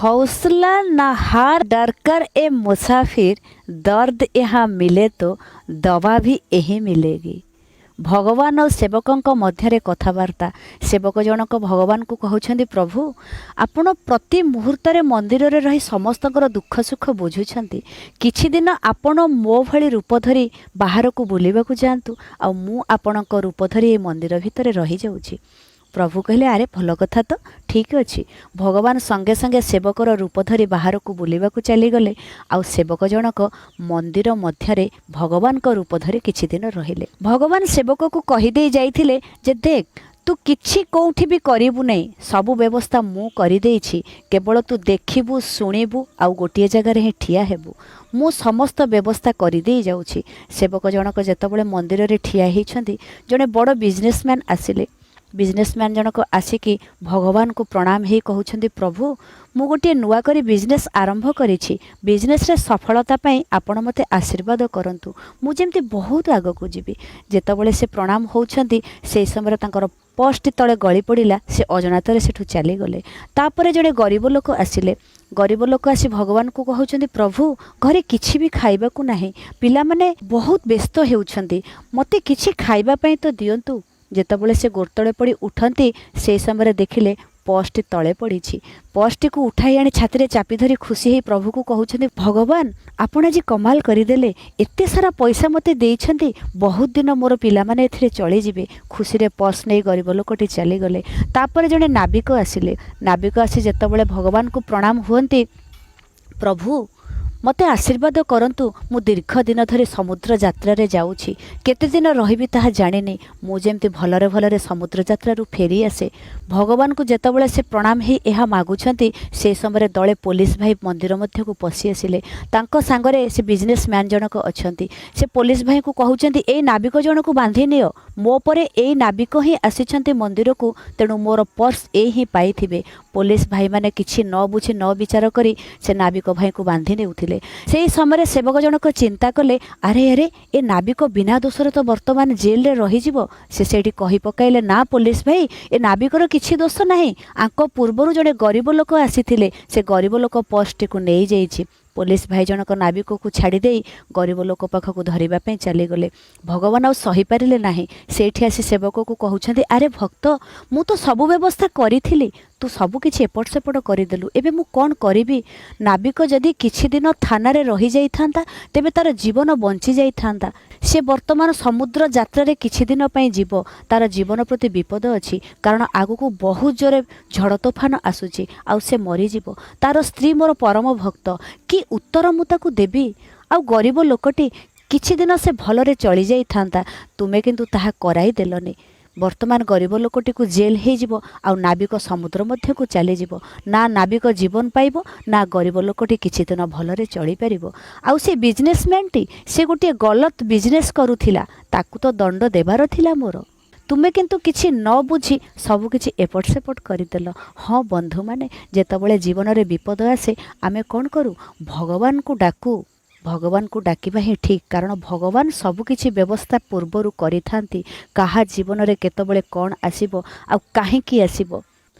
हौसला न हार डरकर ए मुसाफिर, दर्द यहाँ मिले तो दवा भी यही मिलेगी। ଭଗବାନ ଆଉ ସେବକଙ୍କ ମଧ୍ୟରେ କଥାବାର୍ତ୍ତା। ସେବକ ଜଣକ ଭଗବାନଙ୍କୁ କହୁଛନ୍ତି, ପ୍ରଭୁ, ଆପଣ ପ୍ରତି ମୁହୂର୍ତ୍ତରେ ମନ୍ଦିରରେ ରହି ସମସ୍ତଙ୍କର ଦୁଃଖ ସୁଖ ବୁଝୁଛନ୍ତି। କିଛି ଦିନ ଆପଣ ମୋ ଭଳି ରୂପ ଧରି ବାହାରକୁ ବୁଲିବାକୁ ଯାଆନ୍ତୁ, ଆଉ ମୁଁ ଆପଣଙ୍କ ରୂପ ଧରି ଏ ମନ୍ଦିର ଭିତରେ ରହିଯାଉଛି। ପ୍ରଭୁ କହିଲେ, ଆରେ ଭଲ କଥା ତ, ଠିକ୍ ଅଛି। ଭଗବାନ ସଙ୍ଗେ ସଙ୍ଗେ ସେବକର ରୂପ ଧରି ବାହାରକୁ ବୁଲିବାକୁ ଚାଲିଗଲେ, ଆଉ ସେବକ ଜଣକ ମନ୍ଦିର ମଧ୍ୟରେ ଭଗବାନଙ୍କ ରୂପ ଧରି କିଛି ଦିନ ରହିଲେ। ଭଗବାନ ସେବକକୁ କହିଦେଇ ଯାଇଥିଲେ ଯେ ଦେଖ, ତୁ କିଛି କେଉଁଠି ବି କରିବୁ ନାହିଁ, ସବୁ ବ୍ୟବସ୍ଥା ମୁଁ କରିଦେଇଛି। କେବଳ ତୁ ଦେଖିବୁ, ଶୁଣିବୁ ଆଉ ଗୋଟିଏ ଜାଗାରେ ହିଁ ଠିଆ ହେବୁ। ମୁଁ ସମସ୍ତ ବ୍ୟବସ୍ଥା କରିଦେଇ ଯାଉଛି। ସେବକ ଜଣକ ଯେତେବେଳେ ମନ୍ଦିରରେ ଠିଆ ହେଇଛନ୍ତି, ଜଣେ ବଡ଼ ବିଜନେସମ୍ୟାନ୍ ଆସିଲେ। ବିଜନେସମ୍ୟାନ୍ ଜଣକ ଆସିକି ଭଗବାନଙ୍କୁ ପ୍ରଣାମ ହେଇ କହୁଛନ୍ତି, ପ୍ରଭୁ, ମୁଁ ଗୋଟିଏ ନୂଆ କରି ବିଜନେସ୍ ଆରମ୍ଭ କରିଛି। ବିଜନେସ୍ରେ ସଫଳତା ପାଇଁ ଆପଣ ମୋତେ ଆଶୀର୍ବାଦ କରନ୍ତୁ, ମୁଁ ଯେମିତି ବହୁତ ଆଗକୁ ଯିବି। ଯେତେବେଳେ ସେ ପ୍ରଣାମ ହେଉଛନ୍ତି, ସେହି ସମୟରେ ତାଙ୍କର ପର୍ସଟି ତଳେ ଗଳି ପଡ଼ିଲା। ସେ ଅଜାଣତରେ ସେଠୁ ଚାଲିଗଲେ। ତାପରେ ଜଣେ ଗରିବ ଲୋକ ଆସିଲେ। ଗରିବ ଲୋକ ଆସି ଭଗବାନଙ୍କୁ କହୁଛନ୍ତି, ପ୍ରଭୁ, ଘରେ କିଛି ବି ଖାଇବାକୁ ନାହିଁ, ପିଲାମାନେ ବହୁତ ବ୍ୟସ୍ତ ହେଉଛନ୍ତି, ମୋତେ କିଛି ଖାଇବା ପାଇଁ ତ ଦିଅନ୍ତୁ। ଯେତେବେଳେ ସେ ଗୋଡ଼ ତଳେ ପଡ଼ି ଉଠନ୍ତି, ସେହି ସମୟରେ ଦେଖିଲେ ପର୍ସଟି ତଳେ ପଡ଼ିଛି। ପର୍ସଟିକୁ ଉଠାଇ ଆଣି ଛାତିରେ ଚାପି ଧରି ଖୁସି ହେଇ ପ୍ରଭୁକୁ କହୁଛନ୍ତି, ଭଗବାନ, ଆପଣ ଆଜି କମାଲ କରିଦେଲେ, ଏତେ ସାରା ପଇସା ମୋତେ ଦେଇଛନ୍ତି, ବହୁତ ଦିନ ମୋର ପିଲାମାନେ ଏଥିରେ ଚଳିଯିବେ। ଖୁସିରେ ପର୍ସ ନେଇ ଗରିବ ଲୋକଟି ଚାଲିଗଲେ। ତାପରେ ଜଣେ ନାବିକ ଆସିଲେ। ନାବିକ ଆସି ଯେତେବେଳେ ଭଗବାନଙ୍କୁ ପ୍ରଣାମ ହୁଅନ୍ତି, ପ୍ରଭୁ, ମୋତେ ଆଶୀର୍ବାଦ କରନ୍ତୁ, ମୁଁ ଦୀର୍ଘ ଦିନ ଧରି ସମୁଦ୍ର ଯାତ୍ରାରେ ଯାଉଛି, କେତେ ଦିନ ରହିବି ତାହା ଜାଣିନି, ମୁଁ ଯେମିତି ଭଲରେ ଭଲରେ ସମୁଦ୍ର ଯାତ୍ରାରୁ ଫେରି ଆସେ। ଭଗବାନଙ୍କୁ ଯେତେବେଳେ ସେ ପ୍ରଣାମ ହେଇ ଏହା ମାଗୁଛନ୍ତି, ସେ ସମୟରେ ଦଳେ ପୋଲିସ ଭାଇ ମନ୍ଦିର ମଧ୍ୟକୁ ପଶି ଆସିଲେ। ତାଙ୍କ ସାଙ୍ଗରେ ସେ ବିଜନେସ୍ ମ୍ୟାନ୍ ଜଣକ ଅଛନ୍ତି। ସେ ପୋଲିସ ଭାଇଙ୍କୁ କହୁଛନ୍ତି, ଏଇ ନାବିକ ଜଣକୁ ବାନ୍ଧି ନିଅ, ମୋ ପରେ ଏଇ ନାବିକ ହିଁ ଆସିଛନ୍ତି ମନ୍ଦିରକୁ, ତେଣୁ ମୋର ପର୍ସ ଏଇ ହିଁ ପାଇଥିବେ। ପୋଲିସ ଭାଇମାନେ କିଛି ନ ବୁଝି ନ ବିଚାର କରି ସେ ନାବିକ ଭାଇଙ୍କୁ ବାନ୍ଧି ନେଉଥିଲେ। ସେହି ସମୟରେ ସେବକ ଜଣକ ଚିନ୍ତା କଲେ, ଆରେ ଆରେ, ଏ ନାବିକ ବିନା ଦୋଷରେ ତ ବର୍ତ୍ତମାନ ଜେଲରେ ରହିଯିବ। ସେ ସେଇଠି କହି ପକାଇଲେ, ନା ପୋଲିସ ଭାଇ, ଏ ନାବିକର କିଛି ଦୋଷ ନାହିଁ, ଆଙ୍କ ପୂର୍ବରୁ ଜଣେ ଗରିବ ଲୋକ ଆସିଥିଲେ, ସେ ଗରିବ ଲୋକ ପର୍ସଟିକୁ ନେଇଯାଇଛି। ପୋଲିସ ଭାଇ ଜଣକ ନାବିକକୁ ଛାଡ଼ି ଦେଇ ଗରିବ ଲୋକ ପାଖକୁ ଧରିବା ପାଇଁ ଚାଲିଗଲେ। ଭଗବାନ ଆଉ ସହିପାରିଲେ ନାହିଁ। ସେଇଠି ଆସି ସେବକକୁ କହୁଛନ୍ତି, ଆରେ ଭକ୍ତ, ମୁଁ ତ ସବୁ ବ୍ୟବସ୍ଥା କରିଥିଲି, ତୁ ସବୁ କିଛି ଏପଟ ସେପଟ କରିଦେଲୁ, ଏବେ ମୁଁ କ'ଣ କରିବି? ନାବିକ ଯଦି କିଛି ଦିନ ଥାନାରେ ରହିଯାଇଥାନ୍ତା, ତେବେ ତାର ଜୀବନ ବଞ୍ଚି ଯାଇଥାନ୍ତା। ସେ ବର୍ତ୍ତମାନ ସମୁଦ୍ର ଯାତ୍ରାରେ କିଛି ଦିନ ପାଇଁ ଯିବ, ତାର ଜୀବନ ପ୍ରତି ବିପଦ ଅଛି, କାରଣ ଆଗକୁ ବହୁତ ଜୋରେ ଝଡ଼ ତୋଫାନ ଆସୁଛି ଆଉ ସେ ମରିଯିବ। ତାର ସ୍ତ୍ରୀ ମୋର ପରମ ଭକ୍ତ, କି ଉତ୍ତର ମୁଁ ତାକୁ ଦେବି? ଆଉ ଗରିବ ଲୋକଟି କିଛି ଦିନ ସେ ଭଲରେ ଚଳିଯାଇଥାନ୍ତା, ତୁମେ କିନ୍ତୁ ତାହା କରାଇ ଦେଲନି। ବର୍ତ୍ତମାନ ଗରିବ ଲୋକଟିକୁ ଜେଲ୍ ହେଇଯିବ ଆଉ ନାବିକ ସମୁଦ୍ର ମଧ୍ୟକୁ ଚାଲିଯିବ। ନା ନାବିକ ଜୀବନ ପାଇବ, ନା ଗରିବ ଲୋକଟି କିଛି ଦିନ ଭଲରେ ଚଳିପାରିବ। ଆଉ ସେ ବିଜନେସମ୍ୟାନ୍ଟି, ସେ ଗୋଟିଏ ଗଲତ ବିଜନେସ୍ କରୁଥିଲା, ତାକୁ ତ ଦଣ୍ଡ ଦେବାର ଥିଲା ମୋର। ତୁମେ କିନ୍ତୁ କିଛି ନ ବୁଝି ସବୁକିଛି ଏପଟ ସେପଟ କରିଦେଲ। ହଁ ବନ୍ଧୁମାନେ, ଯେତେବେଳେ ଜୀବନରେ ବିପଦ ଆସେ, ଆମେ କ'ଣ କରୁ? ଭଗବାନଙ୍କୁ ଡାକୁ। ଭଗବାନଙ୍କୁ ଡାକିବା ହିଁ ଠିକ୍, କାରଣ ଭଗବାନ ସବୁକିଛି ବ୍ୟବସ୍ଥା ପୂର୍ବରୁ କରିଥାନ୍ତି, କାହା ଜୀବନରେ କେତେବେଳେ କ'ଣ ଆସିବ ଆଉ କାହିଁକି ଆସିବ।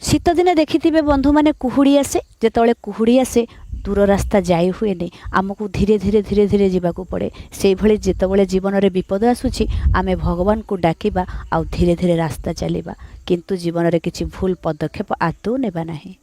ଶୀତଦିନେ ଦେଖିଥିବେ ବନ୍ଧୁମାନେ, କୁହୁଡ଼ି ଆସେ। ଯେତେବେଳେ କୁହୁଡ଼ି ଆସେ, ଦୂର ରାସ୍ତା ଯାଇ ହୁଏନି, ଆମକୁ ଧୀରେ ଧୀରେ ଧୀରେ ଧୀରେ ଯିବାକୁ ପଡ଼େ। ସେଇଭଳି ଯେତେବେଳେ ଜୀବନରେ ବିପଦ ଆସୁଛି, ଆମେ ଭଗବାନଙ୍କୁ ଡାକିବା ଆଉ ଧୀରେ ଧୀରେ ରାସ୍ତା ଚାଲିବା, କିନ୍ତୁ ଜୀବନରେ କିଛି ଭୁଲ ପଦକ୍ଷେପ ଆଦୌ ନେବା ନାହିଁ।